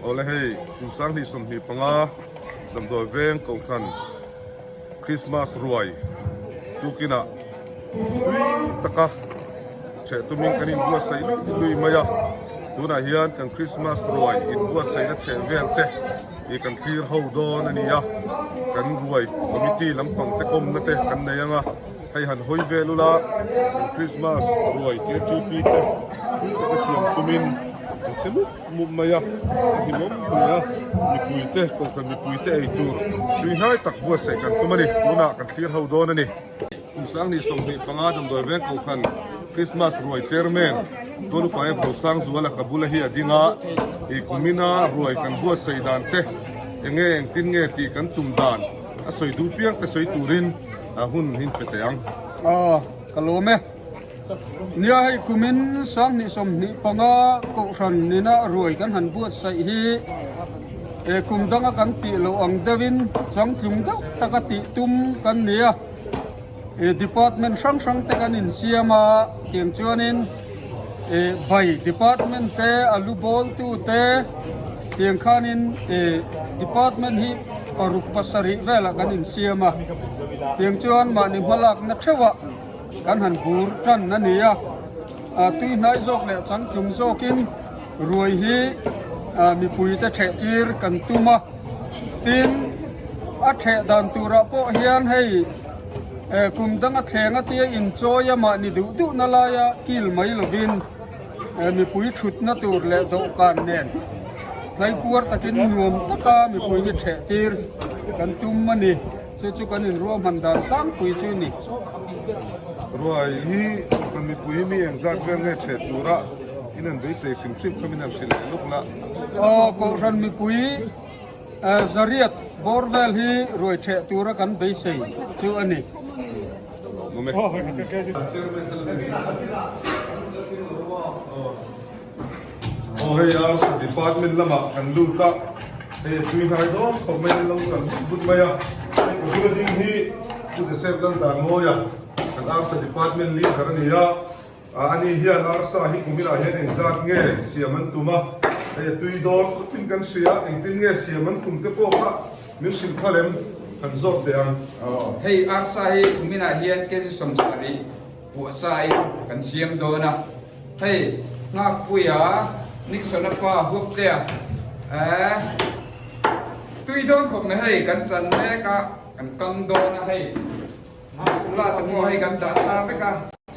Awle hei kum 2025 damdawi veng kohhran Christmas ruai tukinah tui taka chheh tumin kan inbuatsaih luih luih mai a, tunah hian kan Christmas ruai inbuatsaihna chheh vel te ih kan thlir ho dawn a ni a, kan ruai committee lampang te kawmna te kan nei ang a. Hei han hawi vel ula, kan Christmas ruai KTP te tui taka siam tumin an che mup mup mai a, a hlimawm hle a, mipui te, kohhran mipui te ei tur tui hnai tak buatsaih kan tum a ni, tunah kan thlir ho dawn a ni. Kum 2025 damdawi veng kohhran Christmas ruai chairman Tolupaev Rosangzuala ka bula hi a ding a, ih kumina ruai kan buatsaih dan te enge engtin nge tih kan tum dan a sawi duh piang te sawi turin A hun hin pe teh ang. Aw, ka lawm e. Nia hei kumin 2025 Kohhran nena ruai kan han buatsaih hi e kum danga kan tih loh ang deuhin changtlung deuh taka tih tum kan ni a. E department hrang hrang te kan insiam a, tiang chuanin e bai department te, alu bawltu te, tiang khanin e department hi paruk pasarih velah kan insiam a, tiang chuan mahni hmalakna theuhah kan han bur tan a ni a, tui hnai zawk leh changtlung zawkin ruai hi mipuite theh tir kan tum a, tin a theh dan turah pawh hian hei kum danga thleng atia inchawi a mahni duh duhna laia kil mai lovin. Mipui thutna tur leh dawhkan nen tlaipuar takin nuam taka mipui hi ṭheh tir kan tum a ni. Chu chu kan inruahman dan tlangpui chu a ni. Ruai hi kan mipui hi mi engzat vel nge ṭheh tura in an beisei hrim hrim kha min han hrilh leh lawk la. Aw, Kohhran mipui zariat bawr vel hi ruai ṭheh tura kan beisei chu a ni. Aw hei a department lamah kan lut a, hei a tui hnai dawn khawp mai an lo kal but but mai a, hei ka bula ding hi Pu Joseph Laldanmawia kan Arsa department leader a ni a. A ni hian arsa hi kuminah hian engzat nge siam an tum a, hei a tui dawn khawpin kan hria, engtin nge siam an tum te pawh kha min hrilh kha lem kan zawt teh ang. Aw, hei arsa hi kuminah hian kg 70 puahsa in kan siam dawn a, hei Nghakpuia, Nixon-a pa Huaptea, eh tui dawn khawp mai hei kan chan mek a, kan kang dawn a hei. Ula te pawh hei kan dah sa vek a,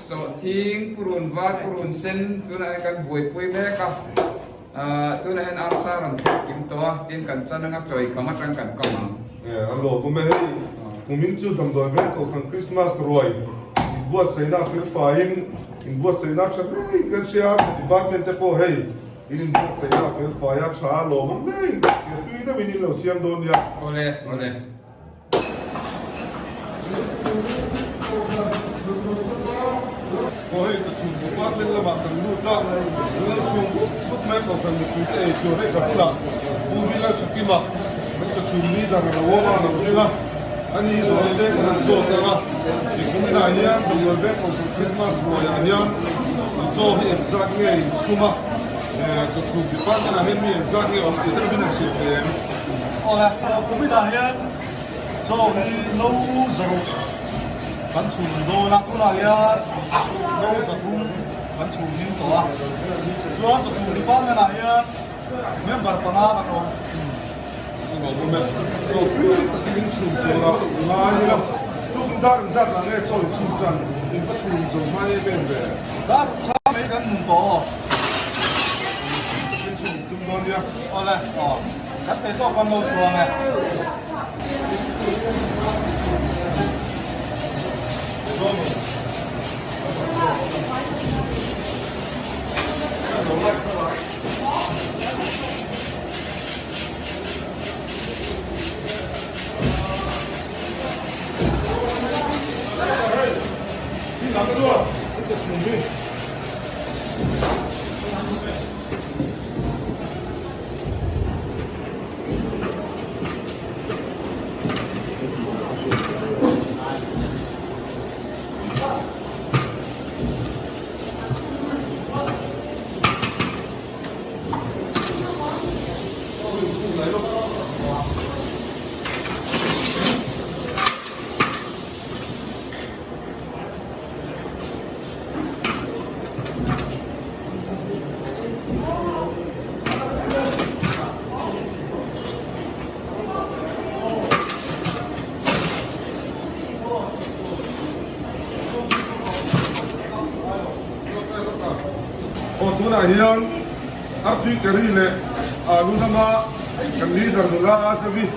sawhthing, purun var, purun sen tunah hian kan buaipui mek a, ahh tunah hian arsa rawn thleng kim tawh a, tin kan chan anga chawi kham atang kan kam ang. E a lawm awm e hei, kumin chu damdawi veng kohhran Christmas ruai inbuatsaihna a felfaiin inbuatsaihna a tha hle in kan hria a, department te pawh hei in inbuatsaihna a felfai a tha a lawm awm hle in kan hria, tui deuhin in lo siam dawn nia. Awle awle. Aw hei ka chhung department lamah kan lut a, lal chhung but but mai kohhran mipui te ei tur hei ka bulah Pu Bilal Thakima kan ka chhung leader a lo awm a, a lo ding a, ani zawhna te kan han zawt ang a, i kuminah hian Damdawi Veng Kohhran Christmas ruaiah hian chaw hi engzat nge inchhum a, ka chhung department ah hian mi engzat nge awm tih deuhin an hrilh thei em? Awle, kuminah hian chaw hi no zaruk kan chhum dawn a, tunah hian no 300 kan chhum hlim tawh a. Chuan chawchhum department ah hian member panga kan awm. Chaw tui takin in chhum tur a ngai ila, tuk dar engzat lah nge chaw in chhum chuan in va chhum zo hma em em ve? Dar ruk kha mai kan hmun tawh aw. Tui takin chhum in tum dawn nia. Awle, aw. Kan thei tawk kan lo chuang e. Tunah hian Artui Curry leh Alu lama kan leader nula Azavi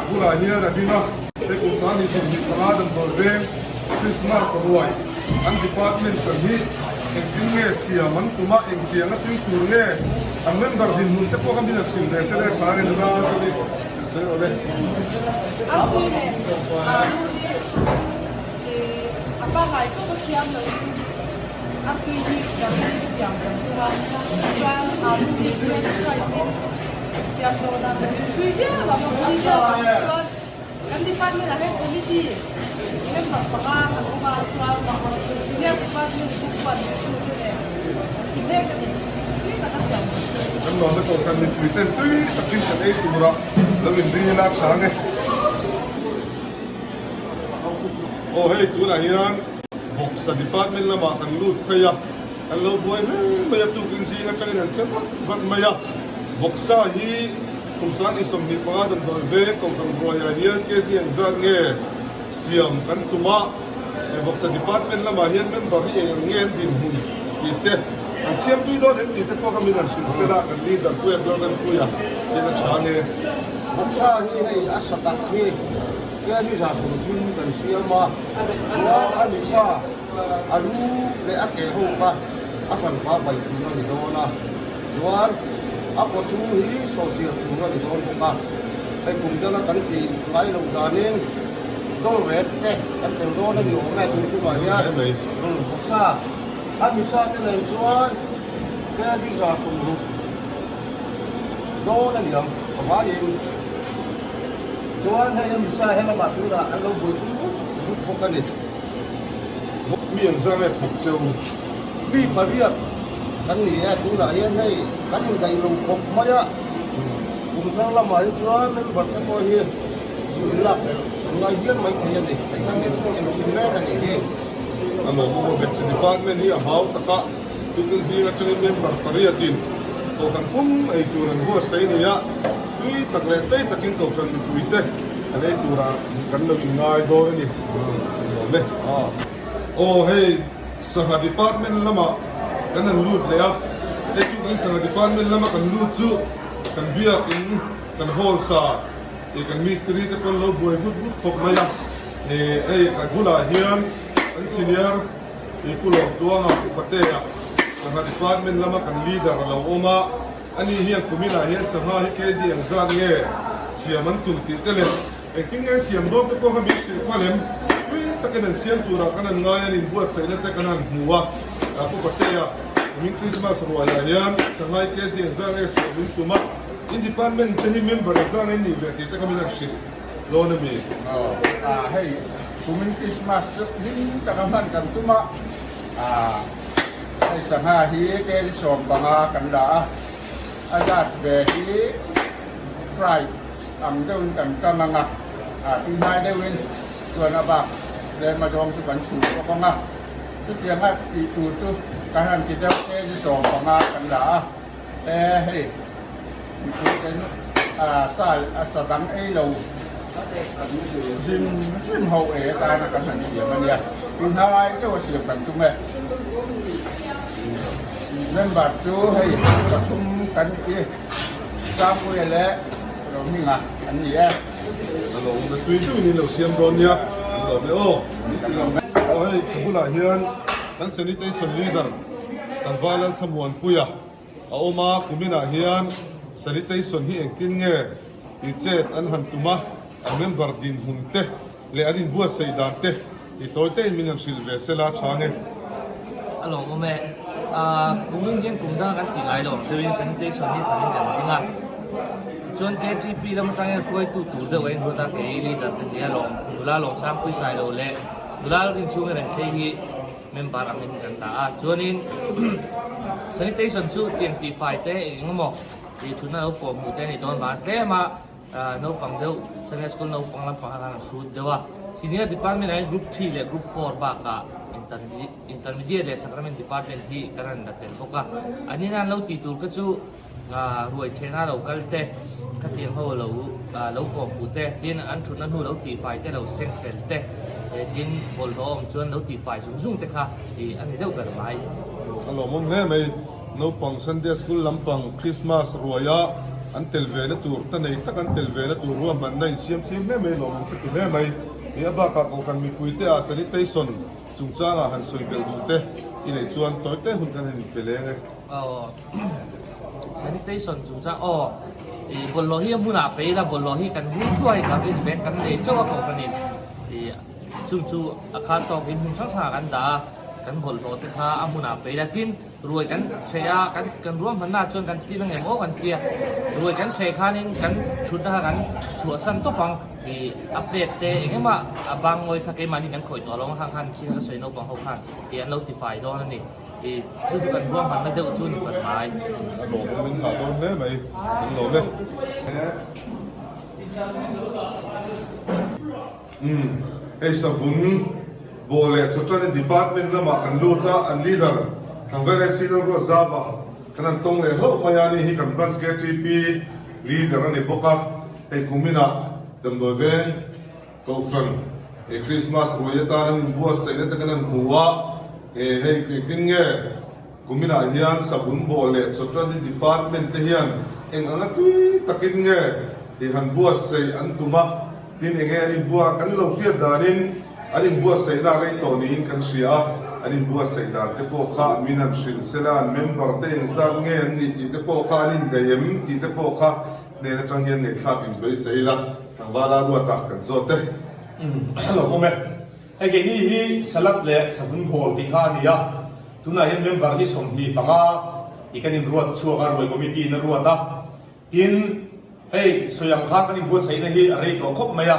bulah hian a ding a. Hei kum 2025 damdawi veng Christmas ruai an department kan hi engtin nge siam an tum a, engtiang a tui tur nge an member dinhmun te pawh kha min han hrilh ve se le tha nge nula Azavi kan sawi awm e. Artui leh Alu hi a pangngai tawp a siam loin Artui hi curry siam kan tum a, chuan alu hi french fries in kan siam dawn a, tui viau ang a, tui viau ang chuan kan department ah hian committee member panga kan awm a, chuan senior department group one leh two te nen kan ti mek a ni, tui tak a siam kan tum. Kan lawm e kohhran mipui ten tui takin kan ei tura lo inring ila chang e. Aw hei tunah hian Vawksa department lamah kan lut phei a, kan lo buai hle mai a, tukin zing atangin an che vat vat mai a. Vawksa hi kum 2025 damdawi veng Kohhran Ruaiah hian kg engzat nge siam kan tum a, Vawksa department lamah hian member hi eng ang nge an dinhmun tih te, an siam tui dawn em tih te pawh kha min han hrilh sela, kan leader Puia Lalrempuia hian a tha nge. Vawksa hi hei a sa tak hi. Siam hi 30 kan siam a, chuan a nisa a lu leh a ke ho kha a hranpa bai tur a ni dawn a, chuan a kaw chhung hi sawhchiar tur a ni dawn bawk a, hei kum danga kan tih ngai loh danin dawr rep te kan tel dawn a ni awm e tun chungah hian vawksa a nisa te nen chuan siam hi 30 dawn a ni ang a vaiin. Chuan hei a misa he lamah tunah an lo buaipui vut vut bawk a ni. Mi ang zang e thawk cheu. Mi pariat kan ni e, tunah hian hei kan indaih lo khawp mai a, kum thar lamah hi chuan member te pawh hi in lak belh an ngai hial mai thei a ni, hei kan in enchhin mek a nih hi. A lawmawm a vek chu department hi a hau tak a, tukin zing atangin member pariatin kohhran pum ei tur an buatsaih a ni a. Tui tak leh tlei takin kohhran mipuite an ei turah kan lo inngai dawn a ni. Kan lawm e. Aw hei sangha department lamah kan han lut leh a, hei chu kan sangha department lama kan lut chu kan biakin kan hall sa ih kan mistiri te pawn lo buai vut vut khawp mai a, ih hei kan bulah hian kan senior ih Pu Lawmtuanga Upatea sangha department lama kan leader a lo awm a. Ani hian kuminah hian sangha hi kg engzat nge siam an tum tih te leh engtin nge an siam dawn te pawh kha min hrilh khual em? Tui takin an siam turah kan han ngai a, an inbuatsaihna te kan han hmu a. Pu Patea, kumin Krismas ruaiah hian sangha hi kg engzat nge siam min tum a, in department te hi member engzat nge an nih ve tih te kha min han hrilh dawn a mi? Aw, hei kumin Krismas chu hlim taka hman kan tum a. Hei sangha hi kg 15 kan la a, a zat ve hi fry ang deuhin kan kang ang a, a tui hnai deuhin chuan a bak tlem a zawng chu kan chhum bawk ang a, chutianga tih tur chu kan han ti deuh kg 15 kan la a, e hei mipui ten sa a sa dang ei lo hrim hrim ho e atana kan han siam a nia, tui hnai deuh a siam kan tum e. Member chu hei pathum kan i Sangpuia leh Rohminga an ni e. A lo awm e, tui deuhin in lo siam dawn nia, an lawm e aw. Aw hei ka bulah hian kan sanitation leader Tlangval Lalthlamuanpuia a awm a, kuminah hian sanitation hi engtin nge i chet an han tum a, an member dinhmun te leh an inbuatsaih dan te i tawi tein min han hrilh ve sela tha nge. A lawmawm e. Kumin hian kum danga kan tih ngai lo ang deuhin sanitation hi thanin kan ding a. Tichuan KTP lam atang hian hruaitu tur deuh a inruat a, kei leader te nia lawm, nula Lawmsangpui Sailo leh nula Rinchhunga Renthlei hi member angin kan dah a. Chuanin sanitation chu tiang tihfai te eng emaw tih thutna lo pawh hmuh te a nih dawn vang tlem a. Naupang deuh Sunday School naupang lampang kha khan an hrut deuh a. Senior Department ah hian Group 3 leh Group 4 bakah Intermediate leh Sacrament Department hi kan han la tel bawk a. An ina an lo tih tur kha chu ruai thena lo kal te, khatiang ho lo lo kawmpuh te, tin an thutna hnu lo tihfai te, lo seng fel te, tin bawlhhlawh awm chuan lo tihfai zung zung te kha a ni deuh ber mai. A lawmawm hle mai. Naupang Sunday School lampang Christmas ruaia an tel ve na tur ta nei tak an tel ve na tur ruahmanna insiam thiam hle mai lawm ang ka ti hle mai. Ih a bakah Kohhran mipuite ah sanitation chungchangah han sawi belh duh te i neih chuan tawi te hun kan han inpe leng e. Aw sanitation chungchang aw ih bawlhhlawh hi a hmunah pe ila bawlhhlawh hi kan hung thuai garbage bag kan nei teuh a Kohhranin ih chung chu a khan tawkin hmun hrang hrangah kan dah a kan bawlhhlawh te kha a hmunah pe ila tin Ruai kan ṭheh a, kan kan ruahmanna ah chuan kan tin ang em aw kan tia. Ruai kan ṭheh khanin kan ṭhutna kha kan chhuahsan tawp ang ih a plate te eng emaw a bang ngawi kha keimahni kan khawih tawh lo ang hang khan chin ka sawi naupang ho khan ih an lo tifai dawn a ni. Ih chu chu kan ruahmanna deuh chu ni pan mai. A lawm awm in hah dawn hle mai, kan lawm e. Umm, hei savun bawh leh chawṭani department lamah kan lut a, an leader Tlangval AC Lalruatzava kan han tawng leh hlauh mai a, ani hi kan branch KTP leader a ni bawk a, hei kuminah damdawi veng kohhran he Christmas ruai atan an inbuatsaihna te kan han hmu a, he hei engtin nge kuminah hian savun bawh leh chawṭani department te hian eng anga tui takin nge i han buatsaih an tum a. Tin, enge an inbua kan lo hriat danin an inbuatsaihna a rei tawh niin kan hria a, an inbuatsaih dan te pawh kha min han hrilh sela, an member te engzat nge an nih tih te pawh kha an indaih em tih te pawh kha hnen atang hian ngaihthlak inbawisai ila, tlangvala ruata kan zawt e. Umm, lo awm e. Hei keini hi salad leh savun bawl tih kha a ni a, tunah hian member hi 25 i kan inruat chhuak a, ruai committee in a ruat a. Tin, hei sawi ang khan kan inbuatsaihna hi a rei tawh khawp mai a,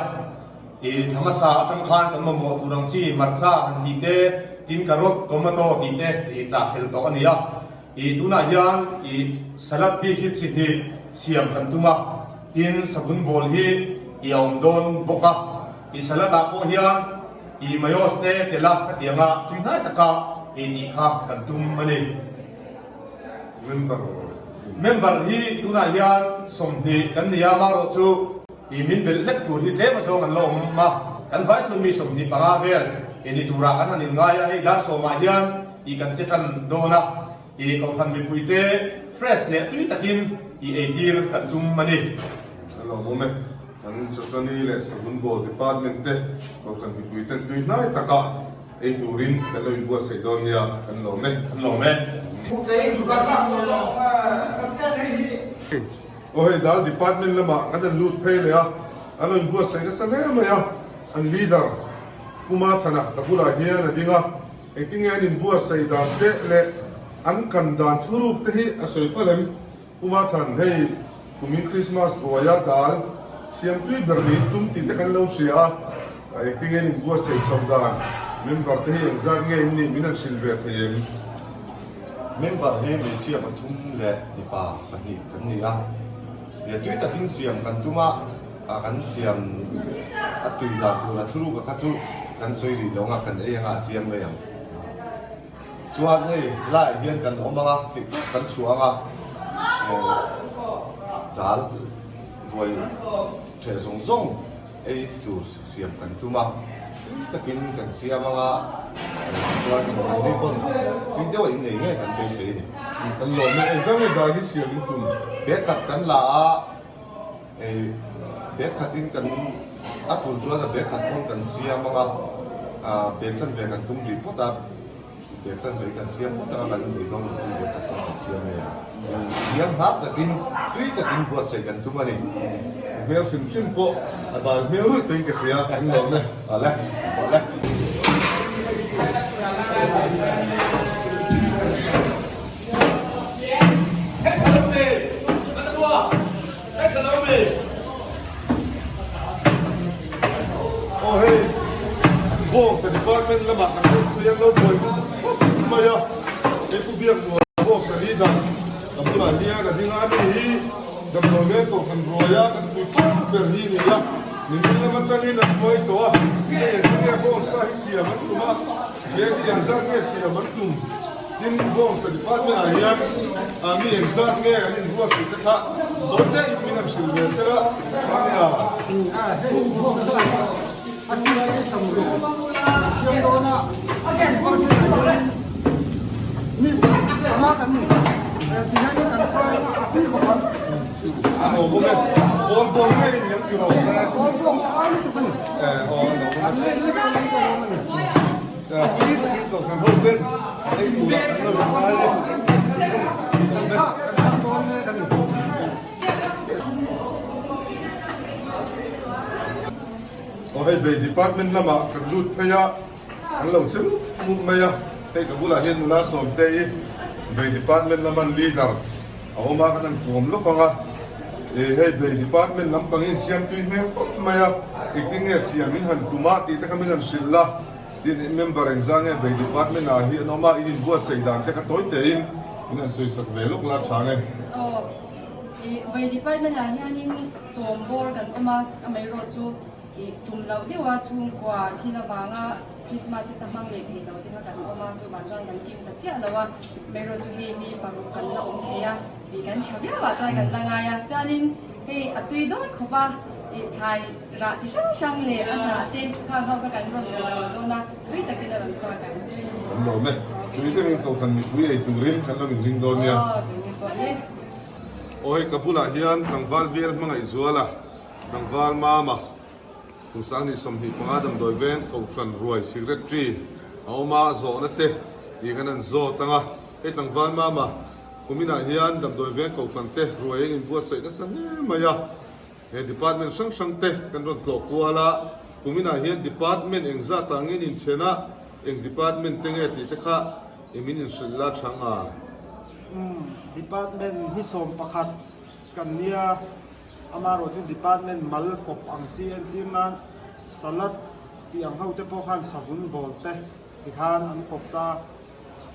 i thla hmasa atang khan kan mamawh tur ang chi marcha han tih te, tin carrot, tomato tih te i chah fel tawh a ni a. I tunah hian i salad bik hi chi hnih siam kan tum a, tin savun bawl hi i a awm dawn bawk a. I salad ah pawh hian i mayos te tel a khatiang a tuihnai taka i tih kha kan tum a ni. Member Member hi tunah hian 20 kan ni a, marawh chu i min belh hlek tur hi tlem azawng an la awm a, kan vai chuan mi 25 vel i ni turah kan han inngai a, hei dar sawmah hian i kan che tan dawn a, i kohhran mipuite fresh leh tui takin i eitir kan tum a ni. A lawmawm e, kan Chawchani leh Savun Bawl Department te kohhran mipuiten tui hnai taka Ei turin kan lo inbuatsaih dawn nia, kan lawm e. Kan lawm e. Aw hei dal department lamah kan han lut phei leh a, an lo inbuatsaih nasa hle mai a, an leader Pu Mathana ka bulah hian a ding a, engtinge an inbuatsaih dan teh leh an kan dan thuruk te hi a sawi palh em? Pu Mathan, hei kumin Christmas ruaia dal siam tui ber niin tum tih te kan lo hria a, engtinge in inbuatsaih chhoh dan member te hi engzat nge in nih min han hrilh ve thei em? Member hi hmeichhia pathum leh mipa pahnih kan ni a, tui takin siam kan tum a, kan siam a tui dan tur a thuruk a kha chu kan sawi rih lo ang a, kan ei anga a chiang mai ang. Chuan hei helaiah hian kan awm ang a, theih tawp kan chhuah ang a, dal ruai theh zawng zawng ei tur siam kan tum a, tui takin kan siam ang a, chuan an ni pawn tui deuh a innei ngei kan beisei a ni. Kan lawm e, engzah nge dal hi siam in tum? Bag khat kan la a, hei bag khatin kan a tul chuan a bag khat pawn kan siam ang a, bag chanve kan tum rih phawt a. Bag chanve kan siam phawt anga kan inneih dawn lo chu bag khat pawn kan siam mai a. Hliam hlak takin tui takin buatsaih kan tum a ni. Hmel hrim hrim pawh a dal hmel ruih tawhin ka hria kan lawm e. Awle, awle. Aw hei Bawngsa department lamah kan lo pui an lo buai khawp mai a, hei Pu Biaknuam Bawngsa leader ka bulah hian a ding a, ani hi damdawi mek tawh kan ruai a, kan pui fo ber hi a ni a, nimin lam atangin an buai tawh a, hei engtin nge Bawngsa hi siam an tum a, He hi engzat nge siam an tum? Tin, Bawngsa department ah hian mi engzat nge an inruat tih te kha dawn daih min han hrilh ve sela tha nia. Hei Bawngsa hi a tir hi samruk siam dawn a, department ah hianin mi panga kan ni. Ti hian kan fry anga a tui khawp ang. A lo bawk e. Kawl bawng ngei a ni ang tiraw? Kawl bawng chu ai lutuk a ni. An leh lek a ni ka lawm a ni. Tui takin kohhran ho ten ei turah kan lo inhai e. Kan thlak kan thlak dawn mek a ni. Aw hei bei department lamah kan lut phei a, an lo che mup mup mai a, hei ka bulah hian nula Sawmte i bei department laman leader a awm a, kan han kawm lawk ang a, ih hei bei department lampang hi insiam tui hmel khawp mai a, engtin nge siam in han tum a tih te kha min han hrilh a, tin member engzah nge bei department ah hi an awm a, in inbuatsaih dan te kha tawi tein min han sawisak ve lawk la tha nge. Aw, ih bei department ah hianin sawm bawr kan awm a, amaherawh chu ih tum loh deuha chhungkua thil avanga Christmas hi ta hmang leh thei lo te kha kan awm a, chuvang chuan kan kim ta chiah lo a, amaherawh chu hei mi paruk kan la awm thei a, ih kan tha viau ah chuan kan la ngai a, chuanin hei a tui dawn khawp a, ih thlai rah chi hrang hrang leh a hnah te khang ho kha kan rawn chawhpawlh dawn a, tui takin a rawn chhuak ang. Kan lawm e, tui deuhin kohhran mipui ei turin kan lo inring dawn nia. Aw, tui ni pawh le. Aw hei ka bulah hian tlangval vel hmangaih zuala tlangval mama kum 25 damdawi veng kohhran ruai secretary a awm a zawhna te tih kan han zawt ang a hei tlangval mama kuminah hian damdawi veng kohhran te ruai an inbuatsaih nasa hle mai a he department hrang hrang te kan rawn tlawh kual a kuminah hian department engzat ah nge an inthen a eng department te nge tih te kha i min inhrilh la chang a. Umm department hi 11 kan nia, amaherawh chu department mal kawp ang chi entir nan salad tih ang ho te pawh khan savun bawl te ti khan an kawp ta,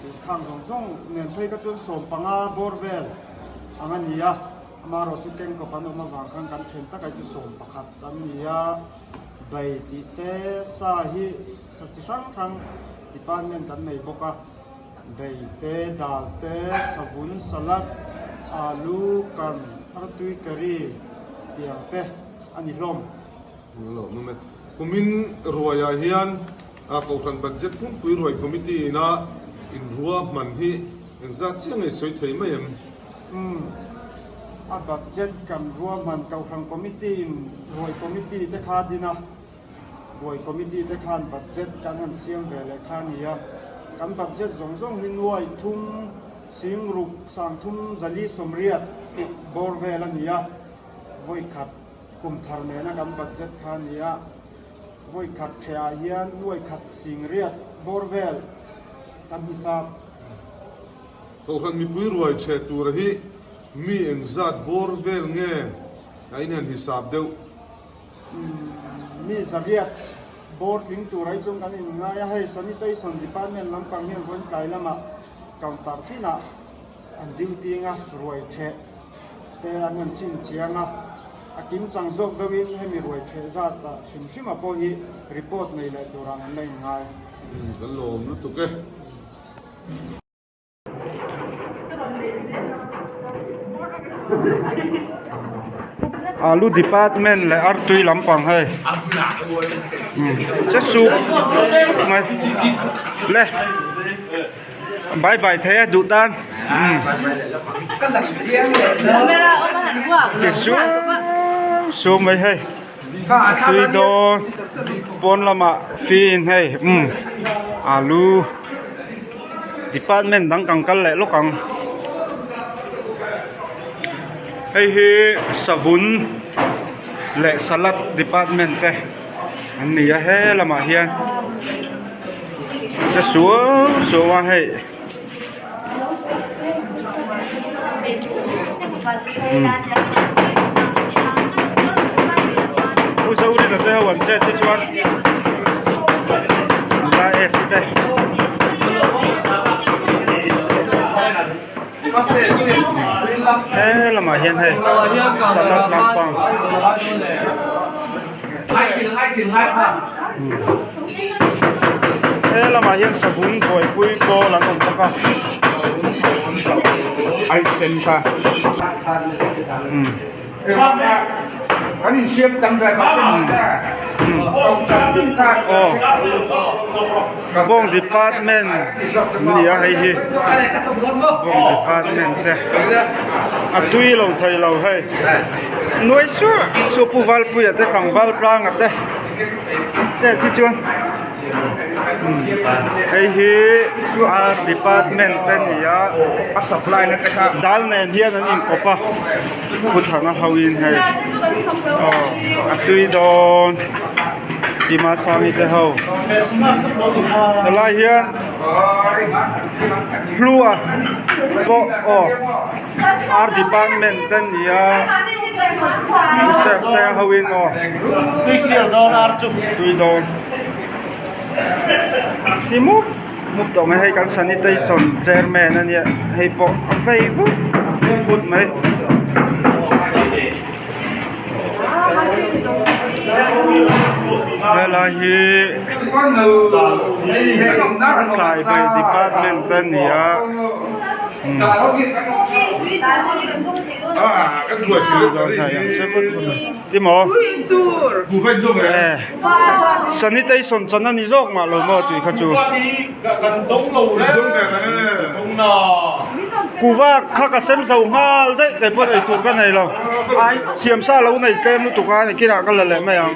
ih khang zawng zawng nen phei kha chuan 15 bawr vel ang a ni a, amaherawh chu keng kawp an awm avang khan kan then tak ai chu 11 an ni a, bai tih te sa hi sa chi hrang hrang department kan nei bawk a. Bei te, dal te, savun, salad, alu, kan, artui curry tiang te a ni hlawm. Lo mum e. Kumin ruaiah hian Kohhran Budget pumpui ruai Committee ina inruahman hi engzat chiah nge sawi thei mai em? Umm, a budget kan ruahman Kohhran Committee in ruai Committee te kha din a. Buai committee te khan budget kan han siam ve leh kha a ni a, kan budget zawng zawng hi nuai thum sing ruk 30 480 bawr vel a ni a, vawi khat kum thar nena kan budget kha a ni a, vawi khat theh ah hian nuai khat sing riat bawr vel kan hisap. Kohhran mipui ruai chhe tura hi mi engzat bawr vel nge a inhen hisap deuh? Mi zariat bawr tling tur ai chuan kan inngai a, hei Sanitation Department lampang hian vawiin tlai lamah counter tinah an duty anga ruai theh te an han chhin chiang a, a kim chang zawk deuhin hemi ruai theh zat ah hrim hrim ah pawh hi report nei leh turah an la inngai. Kan lawm lutuk e. Alu department leh artui lampang hei che sup mai le bye bye thei a duh tan che sup sup mai hei tui dawn pawn lamah fiin hei umm alu. Department dang kan kal leh lawk ang hei hi savun leh salad department te an ni a he lamah hian che suau suau a hei Pu Zorina te ho an chet hi chuan nula S te he lamah hian hei salad lampang he lamah hian savun buaipui kawl an awm bawk a Aw Bawng department ni a hei hi Bawng department te a tui lo thei lo hei nuai sur sur Pu Valpuia te tlangval tlanga te chet hi chuan hei hi ar department te ni a dal nen hian an inkawp a Thuthana ho in hei aw a tui dawn Tima Sangi te ho helai hian hlua pawh aw ar department te ni a Joseph te ho in aw tui dawn ni mup mup tawh mai hei kan sanitation chairman a nia hei pawh a vei vut vut mai. Helai hi tlai bai department a ni a timaw sanitation chan a ni zawk mah lo maw tih kha chu. Kuva kha ka sem zo nghal daih kei pawh ei tur ka nei lo ai siam sa lo nei tlem lutuk a ni kinah ka la leh mai ang.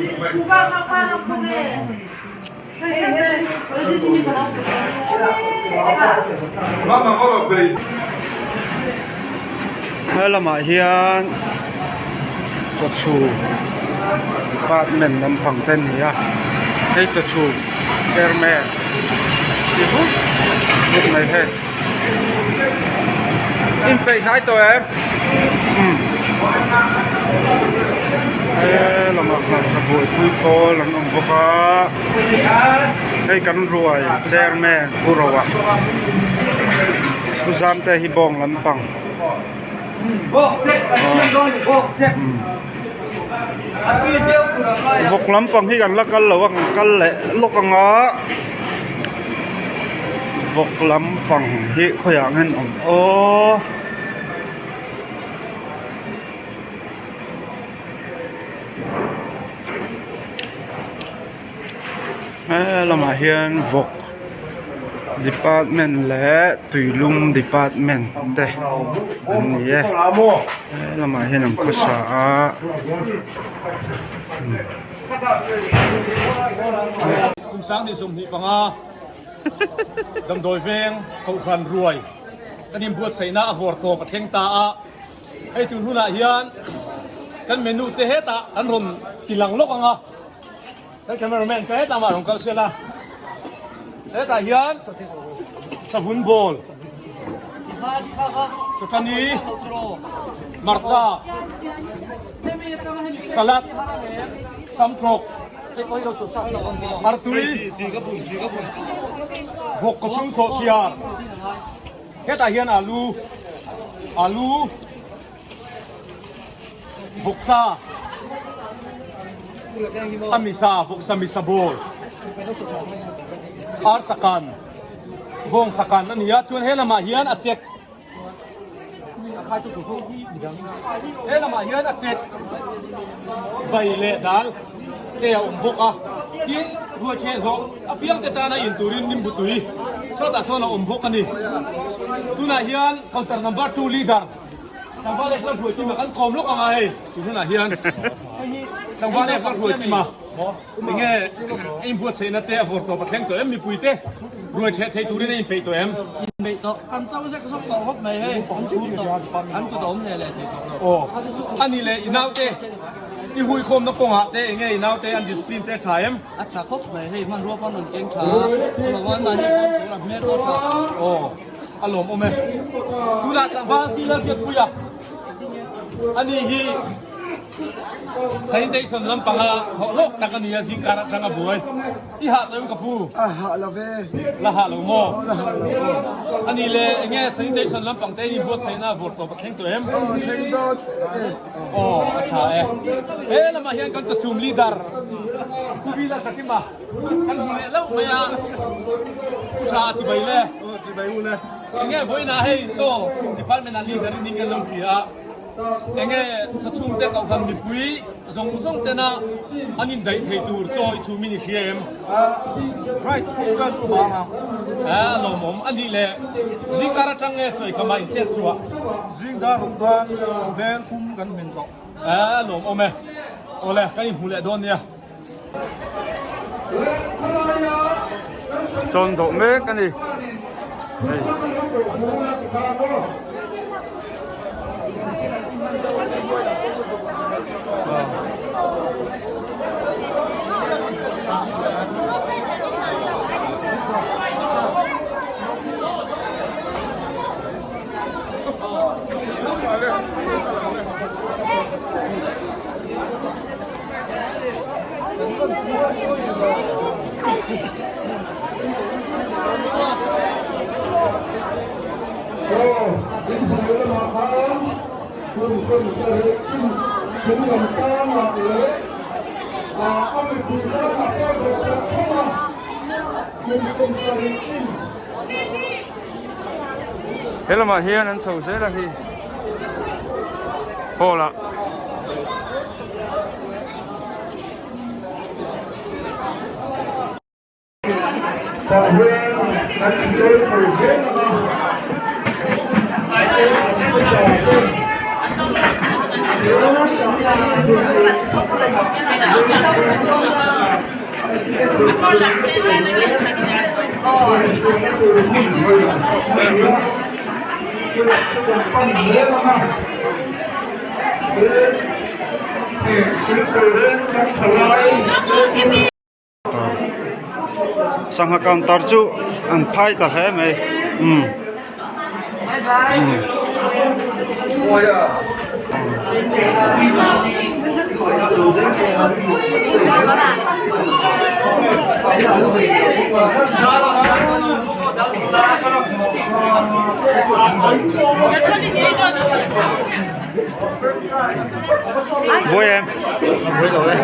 He lamah hian chawchhu department lampang te a ni a hei chawchhu chairman ti vut vut mai hei inpeih hnai tawh em umm he lamah hmarcha buaipui pawl an awm bawk a hei kan ruai chairman Pu Roa Pu Zamte hi bawng lampang. Vawk lampang hi kan la kal lo a kan kal leh lawk ang a vawk lampang hi khawiah nge an awm aw. He lamah hian vawk department leh tuilum department te an ni e he lamah hian an khawsa a. Kum 2025 damdawi veng kohhran ruai kan inbuatsaihna a vawr tawp a thleng ta a. Hei tun hunah hian kan menu te hetah an rawn ti lang lawk ang a, kan cameraman te hetah mah rawn kal sel a, hetah hian savun ball, chutani, hmarcha, salad, samtrawk, artui, vawk kawchhung sawhchiar. Hetah hian alu, alu, vawksa, a misa, vawksa misa bawl, ar sakan, bawng sakan a ni a, chuan he lamah hian a chek, he lamah hian a chek bai leh dal te a awm bawk a, tin ruaitheh zawh apiang te tana in turin nimbu tui sawtah sawn a awm bawk a ni. Tunah hian counter number 2 leader tlangval leh hla hruai kima kan kawm lawk ang a hei tun hunah hian tlangval leh hla hruai kima enge a inbuatsaihna te a vawr tawp a thleng tawh em mipui te ruai theh thei turin a inpeih tawh em? Inpeih tawh kan cho zek zawk tawh khawp mai hei an chhur tawh an kut a awm leh leh thei tawh lo. Aw a ni leh i naute I huikhawmna kawngah te enge i naute an discipline te a tha em? A tha khawp mai, hei hmanrua pawh an rawn keng tha a, a lo an mahni pawh an tur a hmel pawh a tha. Aw, a lawmawm e. Tunah tlangval si Lalbiakpuia ani hi sanitation lampanga thawh hlawk tak a ni a, zingkar atang a buai. I hah lo em ka pu? A hah lo ve. La hah lo maw? Aw la hah lo aw. A nih le enge sanitation lampang te in buatsaihna vawr tawp a thleng tawh em? Aw thleng dawn e. Aw a tha e. He lamah hian kan chachhum leader Pu Vila Zakima kan hmu leh loh mai a. Pu Tha a chibai le. Aw chibai u le. Enge vawiinah hei chaw chhum department ah leader in kan lo hria a. Enge chawchhungte kohhran mipui zawng zawng tena an indaih thei tur chaw i chhum in i hria em? Right, pum vel chu bang ang. A lawmawm a nih le. Zingkar atang nge chawi khama in chet chhuah? Zingdar ruk khan bel pum kan hmin tawh. A lawmawm e. Awle, kan inhmu leh dawn nia. Chawn dawh mek a ni hei. He lamah hian an chho zel a hi hall ah. Sangha counter chu an phai ta hle mai umm umm. Vui em? Vui rồi đấy.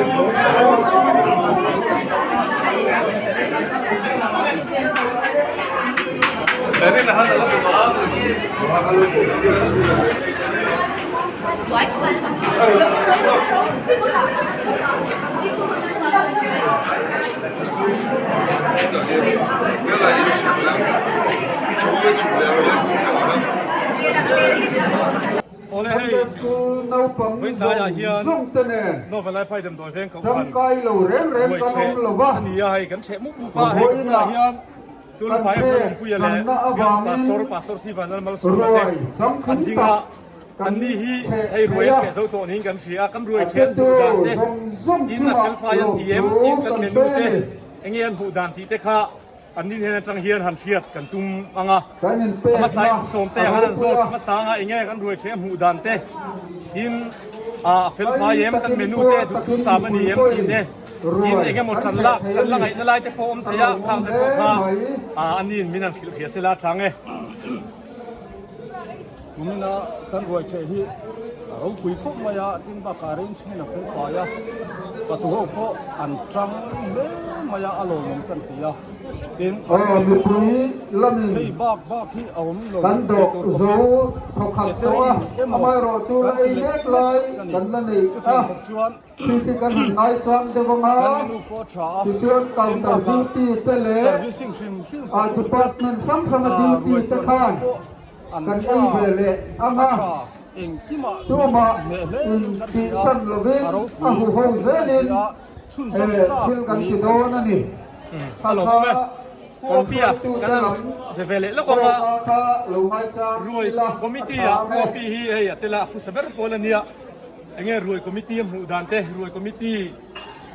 Awle hei vawiin tlaiah hian Novel Laiphai damdawi veng kohhran ruai chheh a ni a, hei kan chheh mup mup a, hei kan bulah hian Tulphai Lalawmpuia leh Biak Pastor Pastor Sivan Lalmalsawma te an ding a, anni hi hei ruai a chheh zo tawh niin kan hria a, kan ruai chheh an hmuh dan te tin a felfai an ti em tin kan menu te enge an hmuh dan tih te kha An nin hen atang hian han hriat kan tum ang a, a hmasa in sawm te ang an zawt hmasa ang a, enge kan ruai thei a hmuh dan te tin a fel fai em kan menu te duhthusam a ni em tih te tin eng emaw tan lak kan la ngaihna lai te pawh awm thei a, khang te pawh kha an nin min han hrilh hria sela tha nge. Kumina kan ruai theh hi a ropui khawp mai a, tin bakah arrangement a fel fai a, fatu ho pawh an tang hle mai a, a lawmawm kan ti a, tin hei bak bak hi a awm lo tih tur khawpin catering emaw kan ti lek lek a ni, chutiang khawp chuan kan menu pawh a tha a, tin bakah servicing hrim hrim fatu te ruai tuan te pawh An tha, a tha, engkimah min hneh hle in kan hria a, a ropui kan ti a, chhunzawm tlak niin kan hria. A lawm e. Pu Opia kan han ve ve leh lawk ang a, Ruai Committee ah Pu Opi hi hei a tel a, a phusa ber pawl a nia. Enge Ruai Committee a hmuh dan te, Ruai Committee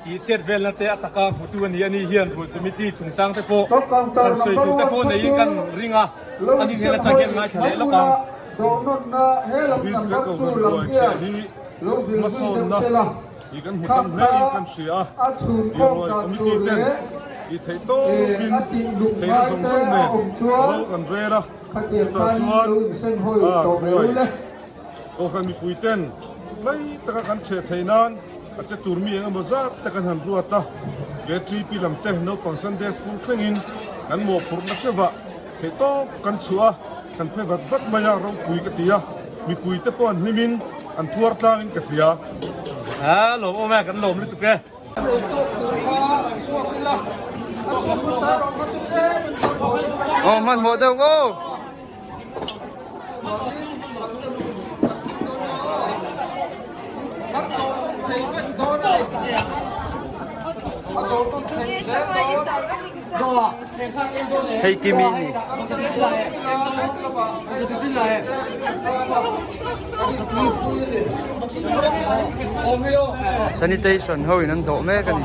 Tih chet velna te a taka hmutu a ni. Ani hian Ruai Committee chungchang te pawh han sawi tur te pawh neiin kan ring a, ani hnen atang hian ngaithla leh lawk ang. Bik kohhran ruai ṭheh hi hmasawnna hi kan hmu tam hle in kan hria a, i ruai committee ten i theih tawpin theihna zawng zawng nen ro kan rel a, chutah chuan ruai kohhran mipui ten tlai taka kan ṭheh theih nan A che tur mi eng emaw zat te kan han ruat a, KTP lam te naupang Sunday School thlengin kan mawhphurhna hrevah theihtawp kan chhuah a, kan phe vat vat mai a, ropui ka ti a, mipui te pawh an hlimin. an phuar tlangin ka hria. A lawmawm e, kan lawm lutuk e. Aw hmanhmawh deuh aw. Hei Kimi ni. Sanitation ho in an dawh mek a ni.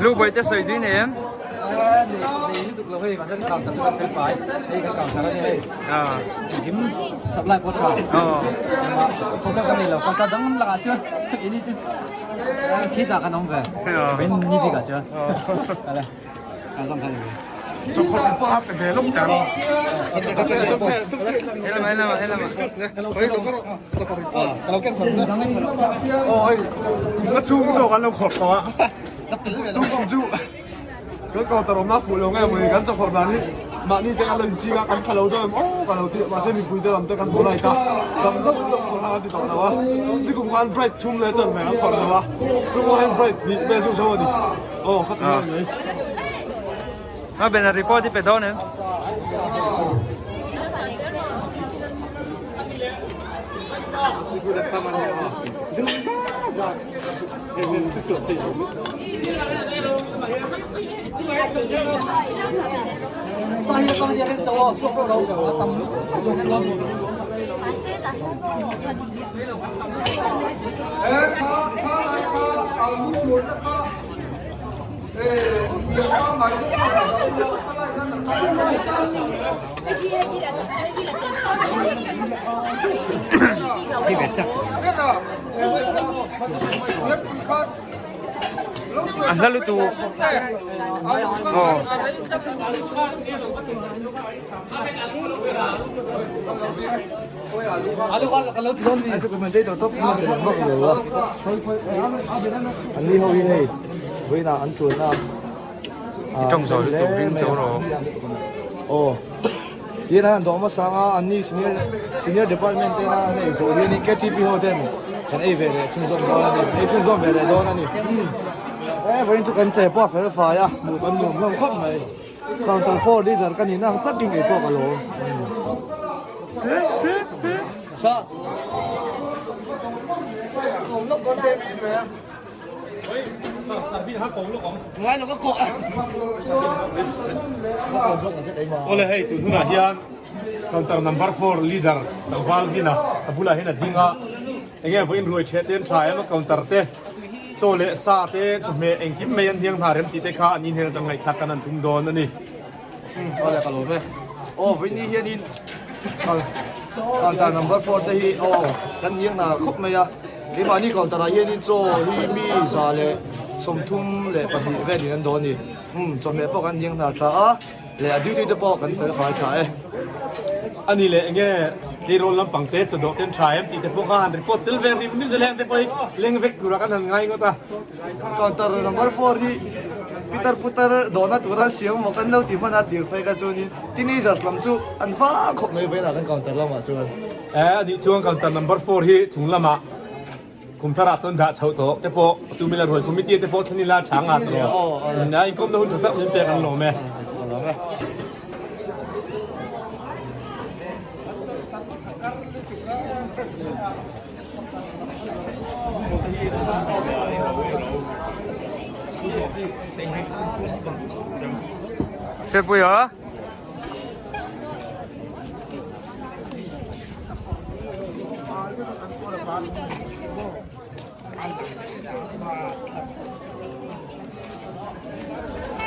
Lu te sawi dui nei em? Kum chhung chu kan lo khawrh tawh a tum kum chu kan counter awmna fuh lo nge mawni kan chawkhawrh dan hi mahni te kan lo inching a kan pha lo deuh em aw ka lo ti mahse mipui te lam te kan polite a tam deuh deuh khawrh kha kan ti tawh lo a nikum khan bright thum leh chuan hmel an khawrh zo a tumah hian bright hnih vel chu zo a ni aw kha ti nge mai. A bena report i pe dawn em? A hla lutuk aw. An ni ho hi hei vawiinah an tuanna I tawng zawh lutuk ring zo rawh. Aw tihian an han dawh hmasa anga an ni senior senior department tena an ei zawh hian KTP ho ten kan ei ve leh chhunzawm dawn a ni kan ei chhunzawm ve leh dawn a ni e vawiin chu kan che pawh a fel fai a hmuh kan nuam hlawm khawp mai. Counter 4 leader ka nihna ang takin kei pawh ka lawm. Sa. Kom lok kon che mi me. Ngai lo ka ko. Ole hei tun hunah hian counter number 4 leader tlangval vina ka bulah hian a ding a enge vawiin ruai ṭheh te an ṭha em a counter te chaw leh sa te chawhmeh engkim mai an hiang hna rem tih te kha an inhel atang ngaihthlak kan han tum dawn a ni. Awle ka lawm e. Aw vawiin ni hianin counter number 4 te hi aw kan hiang hna khawp mai a keimahni counter ah hianin chaw hi mi 132 velin an dawn a ni. Umm chawhmeh pawh kan hiang hna tha a. Leh a duty te pawh kan fel fai tha e. A ni leh enge tleirawl lampang te chaw dawh ten tha em tih te pawh kha han report tel ve rim rim zel heng te pawh hi leng vek tura kan han ngai ngawt a. Counter number 4 hi pitar putar dawhna tura siam maw kan lo ti hman a tir phei kha chuanin teenagers lam chu an vang khawp mai vawiinah kan counter lamah chuan. E a nih chuan counter number 4 hi chung lamah Kum tharah chuan dah chhoh tawh te pawh tumila ruai committee te pawh thlen ila tha nga ta lo. A inkawmna hun tha tak min pek an lawm e. Hriatpui a.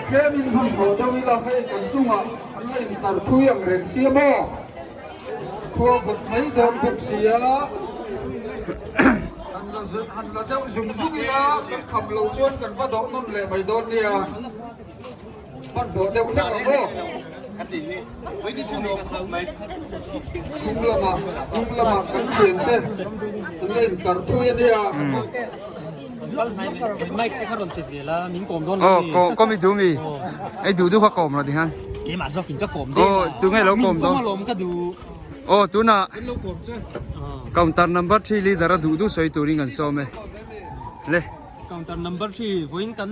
Tlemin hmanhmawh deuh ila hei kan chungah an la intar thui ang reng sia maw? Khua vawt mai dawn bawk sia. Han la han la deuh zung zung ila kan kham lo chuan kan va dawh nawn leh mai dawn nia. Hmanhmawh deuh hlek ang aw. Hnung lamah hnung lamah kan thiante an la intar thui a nia. Aw ko kawm i duh mi ei duh duh kha kawm rawh tihian aw tunge lo kawm dawn aw tunah counter number three leader a duh duh sawi turin kan sawm e le. Counter number three vawiin kan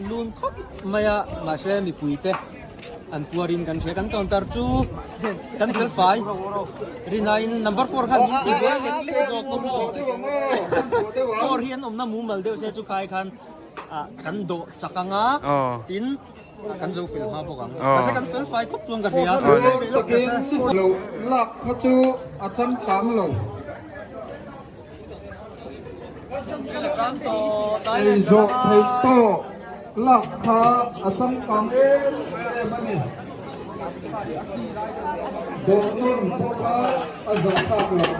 lun khawp mai a mahse mipui te an puarin kan hria kan counter chu kan fel fai rinaiin number four khan min ti buai lek lek zawk four hi an awmna mumal deuh se chu khai khan ah kan dawh chak anga tin kan zo fel hma bawk ang mahse kan fel fai khawp chuan ka hria. Takin lo lak kha chu a changkang lo. Ei zawh theih tawh lak kha a changkang em em a ni. Dawhnawn pawh kha a zawh thlak loh.